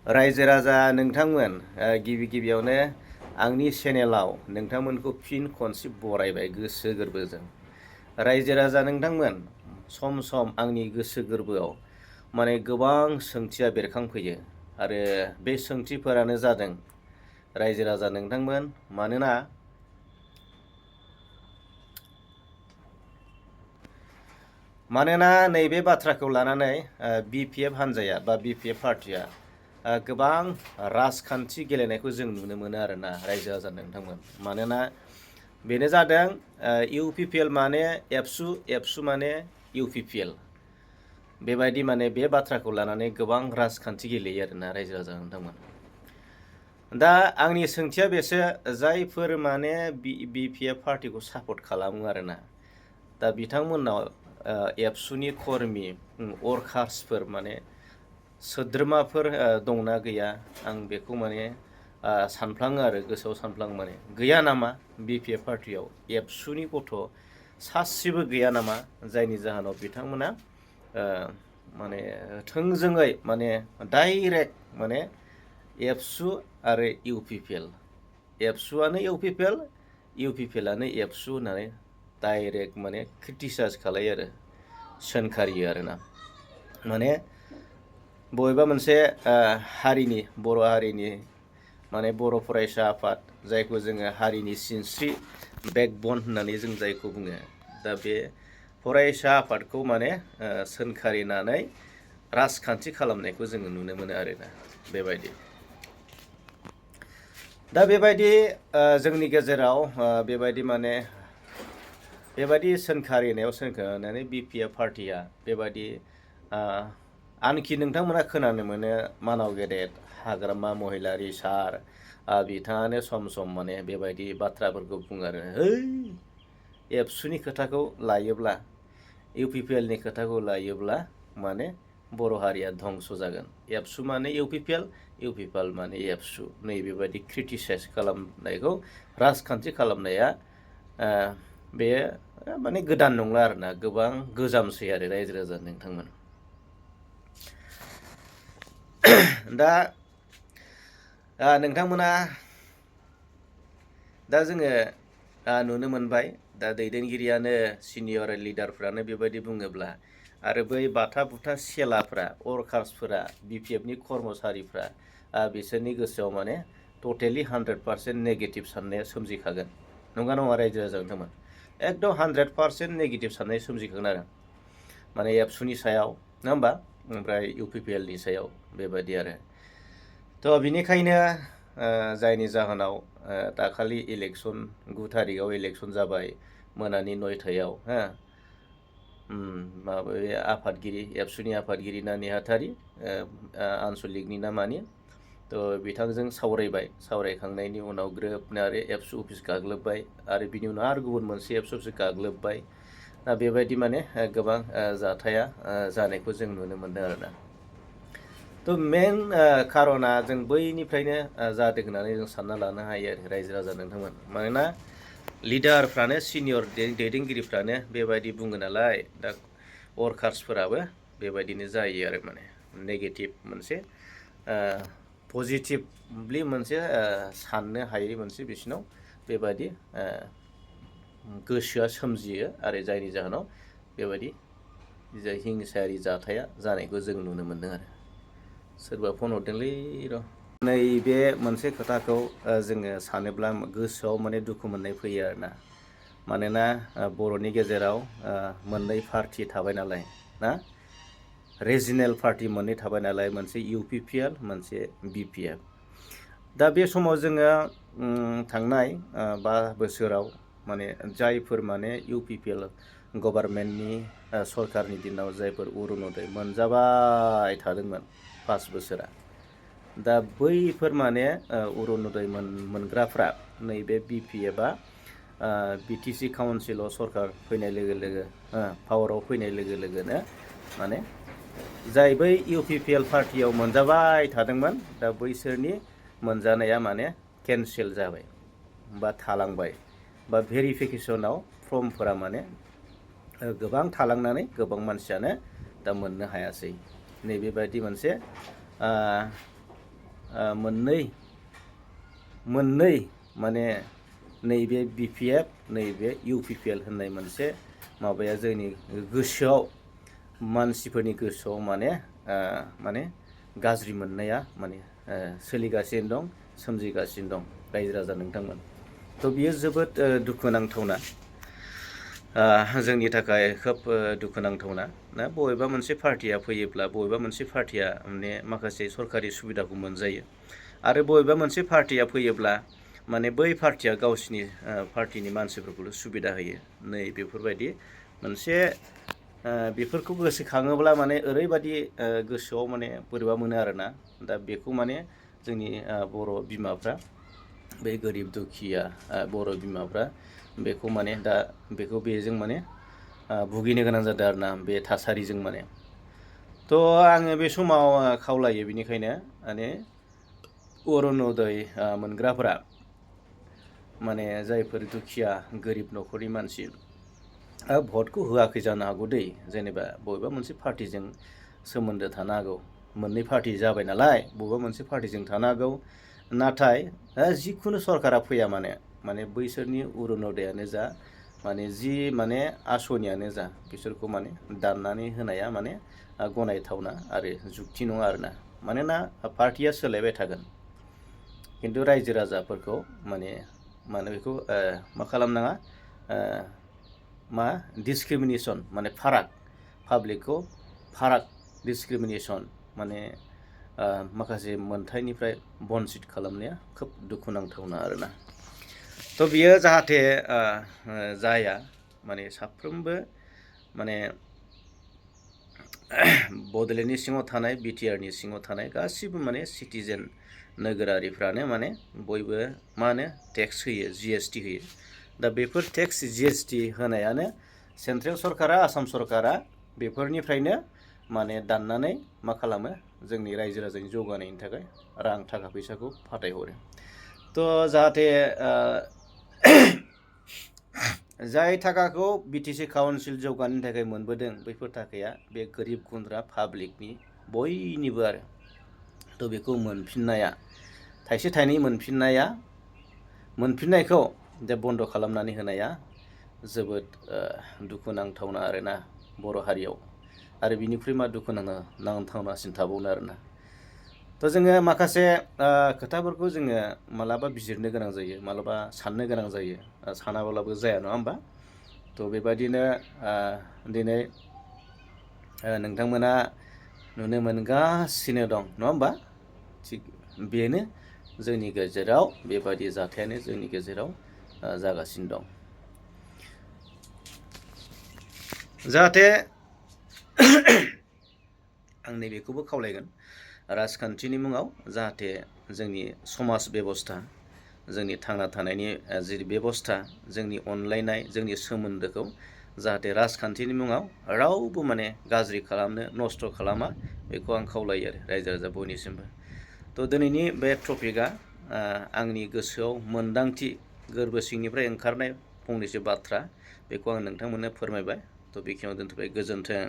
रायजो राजा नोंथांमोन गिबि गिबियावनो आंनि चेनेलाव नोंथांमोनखौ फिन खनसे बरायबाय गोसो गोरबोजों। रायजो राजा नोंथांमोन सम सम आंनि गोसो गोरबोआव माने गोबां सोंथिया बेरखांफैयो आरो बे सोंथिफोरानो जादों रायजो राजा नोंथांमोन मानोना नैबे बाथ्राखौ लानानै BPF हान्जाया बा BPF पार्टिया गोबां राजखान्थि गेलेनायखौ जों नुनो मोनो आरोना रायजो राजा नोंथांमोन। मानोना बेनो जादों UPPL माने एबसु, एबसु माने UPPL। बेबायदि माने बे बाथ्राखौ लानानै गोबां राजखान्थि गेलेयो आरोना रायजो राजा नोंथांमोन। दा आंनि सोंथिया बेसो जायफोर माने BPF पार्टिखौ सापर्ट खालामो आरोना, दा बिथांमोननाव एबसुनि कर्मि वर्कार्सफोर माने सोद्रोमाफोर दंना गैया आं बेखौ माने सानफ्लाङो आरो गोसोआव सानफ्लाङो माने गैया नामा BPF पार्टियाव एबसुनि गथ' सासेबो गैया नामा जायनि जाहोनाव बिथांमोना माने थोंजोङै माने डाइरेक्ट माने एबसु आरो UPPL एबसुआनो UPPL, UPPLआनो एबसु होननानै डाइरेक्ट माने क्रिटिसाइज खालायो आरो सोंखारियो आरोना। माने बबेबा मोनसे हारिनि बर' हारिनि माने बर' फरायसा आफाद जायखौ जोङो हारिनि सिनस्रि बेकबन होननानै जों जायखौ बुङो, दा बे फरायसा आफादखौ माने सोंखारिनानै राजखान्थि खालामनायखौ जोङो नुनो मोनो आरोना बेबायदि। दा बेबायदि जोंनि गेजेराव बेबायदि सोंखारिनानै BPF पार्टिया बेबायदि आनखि नोंथांमोना खोनानो मोनो मानाव गेदेर हाग्रामा महिलारि सार बिथाङानो सम सम माने बेबायदि बाथ्राफोरखौ बुङो आरो एबसुनि खोथाखौ लायोब्ला UPPLनि खोथाखौ लायोब्ला माने बर' हारिया धंस जागोन। एबसु माने UPPL, UPPL माने एबसु नैबेबायदि क्रिटिसाइज खालामनायखौ राजखान्थि खालामनाया बेयो माने गोदान नंला आरोना गोबां गोजामसै आरो रायजो राजा नोंथांमोन। दा नोंथांमोना दा जोङो नुनो मोनबाय दा दैदेनगिरियानो सिनियर लिडारफ्रानो बेबायदि बुङोब्ला आरो बै बाथा बुथा सेलाफ्रा वर्कार्सफोरा BPFनि कर्मसारिफ्रा बिसोरनि गोसोआव माने टटेलि 100% नेगेटिभ साननाया सोमजिखागोन। नंगा नङा रायजो राजा नोंथांमोन? एकदम 100% नेगेटिभ साननाय सोमजिखागोन आरो माने एबसुनि सायाव नङा होमबा, ओमफ्राय UPPLनि सायाव बेबायदि आरो। थ' बिनिखायनो जायनि जाहोनाव दाखालि इलेक्सन 9 थारिखआव इलेक्सन जाबाय मोनानि 9टायाव माबा आफादगिरि एबसुनि आफादगिरि ना नेहाथारि आनसलिकनि ना मानि थ' बिथांजों सावरायखांनायनि उनाव ग्रोबनो आरो एबसु अफिस गाग्लोबबाय आरो बिनि उनाव आरो गुबुन मोनसे एबसु अफिस गाग्लोबबाय। दा बेबायदि माने गोबां जाथाया जानायखौ जों नुनो मोनदों आरोना। थ' मेन खार'ना जों बैनिफ्रायनो जादों होननानै जों सानना लानो हायो आरो रायजो राजा नोंथांमोन। मानोना लिडारफ्रानो सिनियर दैदेनगिरिफ्रानो बेबायदि बुङो नालाय, दा वर्कार्सफोराबो बेबायदिनो जायो आरो माने नेगेटिभ मोनसे पजिटिभलि मोनसे साननो हायै मोनसे बिसिनाव बेबायदि गोसोआ सोमजियो आरो जायनि जाहोनाव बेबायदि हिंसायारि जाथाया जानायखौ जों नुनो मोन्दों आरो। सोरबा फन हरदोंलै र'। नैबे मोनसे खोथाखौ जोङो सानोब्ला गोसोआव माने दुखु मोननाय फैयो आरोना। मानोना बर'नि गेजेराव मोननै पार्टि थाबाय नालाय ना, रिजिनेल पार्टि मोननै थाबाय नालाय, मोनसे UPPL मोनसे BPF। दा बे समाव जोङो थांनाय 5 बोसोराव माने जायफोर माने UPPL गभर्नमेन्टनि सरकारनि दिनाव जायफोर अरुनदय मोनजाबाय थादोंमोन 5 बोसोरा, दा बैफोर माने अरुनदय मोनग्राफ्रा नैबे BPFआ BTC काउन्सिलाव सरकार फैनाय लोगो लोगो पावाराव फैनाय लोगो लोगोनो माने जाय बै UPPL पार्टियाव मोनजाबाय थादोंमोन, दा बैसोरनि मोनजानाया माने केन्सेल जाबाय बा थालांबाय बा भेरिफिकेसनाव फर्मफोरा माने गोबां थालांनानै गोबां मानसियानो दा मोननो हायासै। नैबेबायदि मोनसे मोननै माने नैबे BPF नैबे UPPL होननाय मोनसे माबाया जोंनि गोसोआव मानसिफोरनि गोसोआव माने गाज्रि मोननाया माने सोलिगासिनो दं, सोमजिगासिनो दं रायजो राजा नोंथांमोन। थ' बियो जोबोद दुखुनांथावना, जोंनि थाखाय खोब दुखुनांथावना ना बबेबा मोनसे पार्टिया फैयोब्ला बबेबा मोनसे पार्टिया माने माखासे सरकारि सुबिदाखौ मोनजायो आरो बबेबा मोनसे पार्टिया फैयोब्ला माने बै पार्टिया गावसिनि पार्टिनि मानसिफोरखौल' सुबिदा होयो। नै बेफोरबायदि मोनसे बेफोरखौ गोसोखाङोब्ला माने ओरैबायदि गोसोआव माने बोरैबा मोनो आरोना। दा बेखौ माने जोंनि बर' बिमाफ्रा, बे गोरिब दुखिया बर' बिमाफ्रा बेखौ माने दा बेजों माने भुगिनो गोनां जादों आरोना, बे थासारिजों माने। थ' आङो बे समाव खावलायो बेनिखायनो माने अरुनदय मोनग्राफोरा माने जायफोर दुखिया गोरिब न'खरनि मानसि भटखौ होआखै जानो हागौ दै, जेनेबा बबेबा मोनसे पार्टिजों सोमोन्दो थानो हागौ, मोननै पार्टि जाबाय नालाय बबेबा मोनसे पार्टिजों थानो हागौ। नाथाय जिखुनु सरकारा फैया माने बैसोरनि अरुनदयानो जा माने जि माने आसनियानो जा बिसोरखौ माने दाननानै होनाया माने गनायथावना आरो जुक्ति नङा आरोना। मानोना पार्टिया सोलायबाय थागोन खिन्थु रायजो राजाफोरखौ माने बेखौ मा खालामनाङा, डिसक्रिमिनेसन माने फाराग, पाब्लिकखौ फाराग डिसक्रिमिनेसन माने माखासे मोनथायनिफ्राय बनसित खालामनाया खोब दुखुनांथावना आरोना। थ' बियो जाहाथे जाया, माने साफ्रोमबो माने बड'लेण्डनि सिङाव थानाय, बिटिआरनि सिङाव थानाय गासिबो माने सिटिजेन नोगोरारिफ्रानो माने बयबो टेक्स होयो, GST होयो। दा बेफोर टेक्स GST होनायानो सेन्ट्रेल सरकारा, आसाम सरकारा बेफोरनिफ्रायनो माने दाननानै मा खालामो, जोंनि रायजो राजानि जौगानायनि थाखाय रां थाखा फैसाखौ फाथायहरो। थ' जाहाथे जाय थाखाखौ BTC काउन्सिल जौगानायनि थाखाय मोनबोदों, बैफोर थाखाया बे गोरिब गुन्द्रा पाब्लिकनि बयनिबो आरो। थ' बेखौ मोनफिननाया, थाइसे थाइनै मोनफिननायखौ जे बन्द' खालामनानै होनाया जोबोद दुखुनांथावना आरोना बर' हारियाव। आरो बिनिख्रुइ मा दुखुनांथावनासिन थाबावनो आरोना। थ' जोङो माखासे खोथाफोरखौ जोङो मालाबा बिजिरनो गोनां जायो, मालाबा साननो गोनां जायो, सानाब्लाबो जाया नङा होमबा। थ' बेबायदिनो दिनै नोंथांमोना नुनो मोनगासिनो दं नङा होमबा। थिग बेनो जोंनि गेजेराव, बेबायदि जाथायानो जोंनि गेजेराव जागासिनो दं। जाहाथे आं नैबेखौबो खावलायगोन, राजखान्थिनि मुङाव जाहाथे जोंनि समाज बेबस्था, जोंनि थांना थानायनि जि बेबस्था, जोंनि अनलायनाय, जोंनि सोमोन्दोखौ जाहाथे राजखान्थिनि मुङाव रावबो माने गाज्रि खालामनो, नस्थ' खालामा, बेखौ आं खावलायो आरो रायजो राजा बयनिसिमबो। थ' दिनैनि बे टपिकआ आंनि गोसोआव मोन्दांथि, गोरबो सिंनिफ्राय ओंखारनाय फंनैसो बाथ्रा, बेखौ आं नोंथांमोननो फोरमायबाय। थ' बेखिनियाव दोनथ'बाय, गोजोन्थों।